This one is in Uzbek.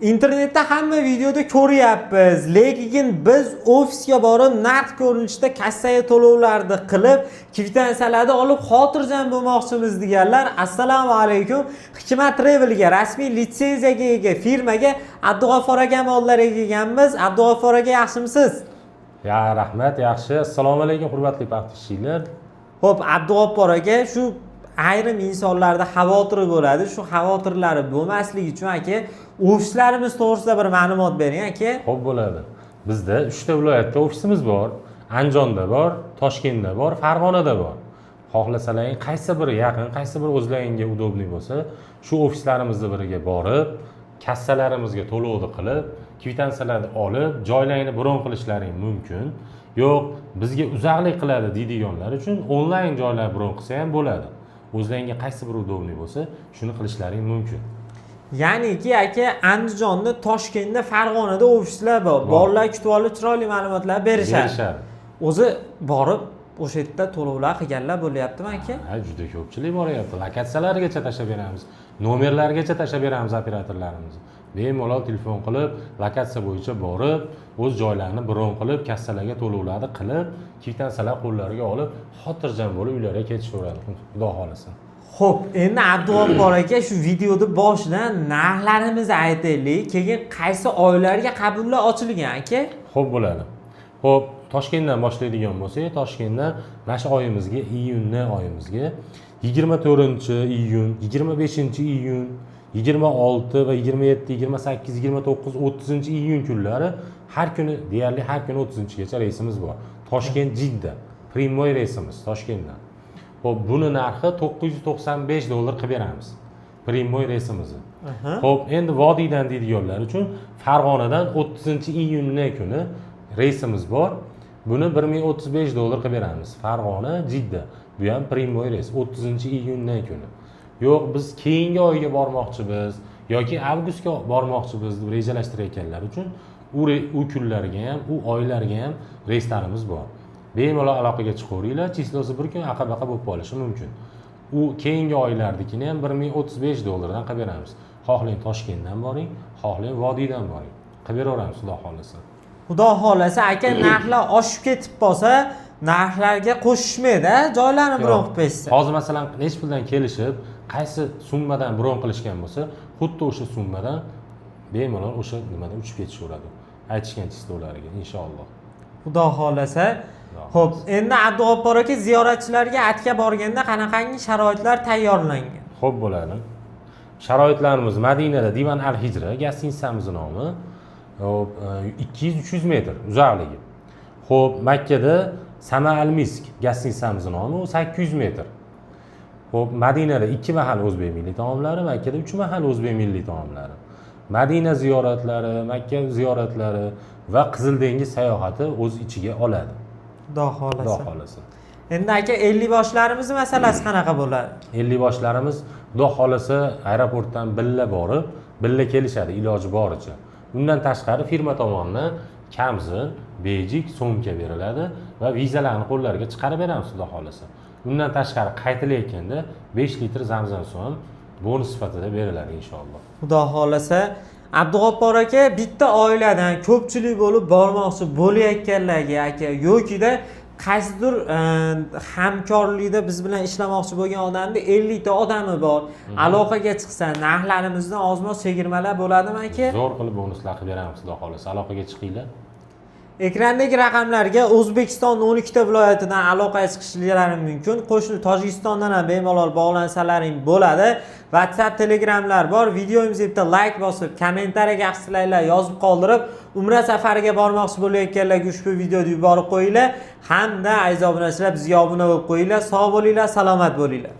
Internetda hamma videoda ko'ryapmiz, lekin biz ofisga borib, naqd ko'rinishda kassaga to'lovlarni qilib, kvitansiyalarni olib, xotirjam bo'lmoqchimiz deganlar, assalomu alaykum. Hikmat Travelga, rasmiy litsenziyaga ega firmaga, Abdug'affor akam oldilariga kelganmiz. Abdug'affor aka, yaxshimisiz? Ya, rahmat, yaxshi. Assalomu alaykum, hurmatli подписчик lar. Ho'p, Abdug'affor aka, shu ayrim insonlarda xavotiri bo'ladi. Shu xavotirlari bo'lmasligi uchun, aka, ofislarimiz to'g'risida bir ma'lumot bering, aka. Xo'p, bo'ladi. Bizda uchta viloyatda ofisimiz bor. Andijonda bor, Toshkentda bor, Farg'onada bor. Xohlasalaring, qaysi biri yaqin, qaysi biri o'zlaringga удобный bo'lsa, shu ofislarimizni biriga borib, kassalarimizga to'lovni qilib, kvitansiyalarni olib, joylaringni bron qilishlaring mumkin. Yo'q, bizga uzoqlik qiladi deydiganlar uchun onlayn joylar bron qilsa ham bo'ladi. O'zlaringga qaysi biri удобный bo'lsa, shuni qilishlaring mumkin. Ya'niki, aka, Andijonda, Toshkentda, Farg'onada ofislar bor. Bolalar kutib olib, chiroyli ma'lumotlar berishadi. Berishadi. O'zi borib o'sha yerda to'lovlar qilganlar bo'lyaptimi, aka? Ha, juda ko'pchilik boryapti. Lokatsiyalargacha tashlab beramiz, nomerlargacha tashlab beramiz operatorlarimiz. Bemalol telefon qilib, lokatsiya bo'yicha borib, o'z joylarini bron qilib, kassalarga to'lovlarni qilib, kvitansiyalar qo'llariga olib, xotirjam bo'lib uylariga ketishaveradi, xudo xohlasa. Ho'p, endi, Abdug'affor aka, shu videoni boshidan narxlarimizni aytaylik, keyin qaysi oylarga qabullar ochilgan, aka? Xo'p, bo'ladi. Xo'p, Toshkentdan boshlaydigan bo'lsak, Toshkentdan mana shu oyimizga, iyunni oyimizga 24 iyun, 25 iyun, 26 va 27, 28, 29, 30 iyun kunlari har kuni, deyarli har kuni 30-gacha reysimiz bor. Toshkent Jidda прямой reysimiz Toshkentdan. Xo'p, buni narxi 995 dollar qilib beramiz. Прямой reysimizni. Xo'p, endi vodiydan deydiganlar uchun Farg'onadan 30 iyunni kuni reysimiz bor. Buni 1035 dollar qilib beramiz. Farg'ona Jidda. Bu ham прямой reys 30 iyunni kuni. Yo'q, biz keyingi oyga bormoqchimiz yoki avgustga bormoqchimiz deb rejalashtirayotganlar uchun u kunlarga ham, u oylarga ham reyslarimiz bor. Bemalol aloqaga chiqaveringlar, число si bir kun aqa-baqa bo'lib qolishi mumkin. U keyingi oylardikini ham 1035 dollardan qilib beramiz. Xohlang Toshkentdan boring, xohlang vodiydan boring. Qilib beraveramiz, xudo xohlasa. Xudo xohlasa, aka, narxlar oshib ketib qolsa, narxlarga qo'shishmaydi, joylarni bron qilib berishsa. Hozir, masalan, nechi puldan kelishib, qaysi summadan bron qilishgan bo'lsa, xuddi o'sha summadan bemalol o'sha nimadan uchib ketishaveradi. Aytishgan число lariga, inshaalloh. Xudo xohlasa. Xudo. Ho'p, endi, Abdug'oppor aka, ziyoratchilarga atga borganda qanaqangi sharoitlar tayyorlangan? Xo'p, bo'ladi. Sharoitlarimiz: Madinada Divan al Hijra гостиница mizni nomi. Xo'p, 200-300 metr uzoqligi. Xo'p, Makkada Sama al Misk гостиница mizni nomi, u 800 metr. Xo'p, Madinada ikki mahal o'zbek milliy taomlari, Makkada uch mahal o'zbek milliy taomlari. Madina ziyoratlari, Makka ziyoratlari va Qizil dengiz sayohati o'z ichiga oladi. Xudo Xudo xohlasa. xohlasa. Endi, aka, ellikboshlarimizni masalasi qanaqa bo'ladi? Ellikboshlarimiz, xudo xohlasa, aeroportdan billa borib, billa kelishadi iloji boricha. Undan tashqari firma tomonidan kamzil, bejik, sumka beriladi va vizalarni qo'llariga chiqarib beramiz, xudo xohlasa. Undan tashqari qaytilayotganda 5 litr zamzam suvi ham bonus sifatida beriladi, inshaalloh. Xudo xohlasa. Abdug'oppor aka, bitta oiladan ko'pchilik bo'lib bormoqchi bo'layotganlarga, aka, yokida qaysidir hamkorlikda biz bilan ishlamoqchi bo'lgan odamni 50 ta odami bor, aloqaga chiqsa, narxlarimizdan ozmoz chegirmalar bo'ladimi, aka? Zo'r qilib bonuslar qilib beramiz, xudo xohlasa. Aloqaga chiqinglar. Ekrandagi raqamlarga O'zbekistonni 12 ta viloyatidan aloqaga chiqishlari mumkin. Qo'shni Tojikistondan ham bemalol bog'lansalaring bo'ladi. WhatsApp, Telegramlar bor. Videomizga bitta layk bosib, kommentariyaga yaxshiliklar yozib qoldirib, umra safariga bormoqchi bo'layotganlarga ushbu videoni yuborib qo'yinglar hamda, aziz obunachilar, bizga obuna bo'lib qo'yinglar. Sog' bo'linglar, salomat bo'linglar.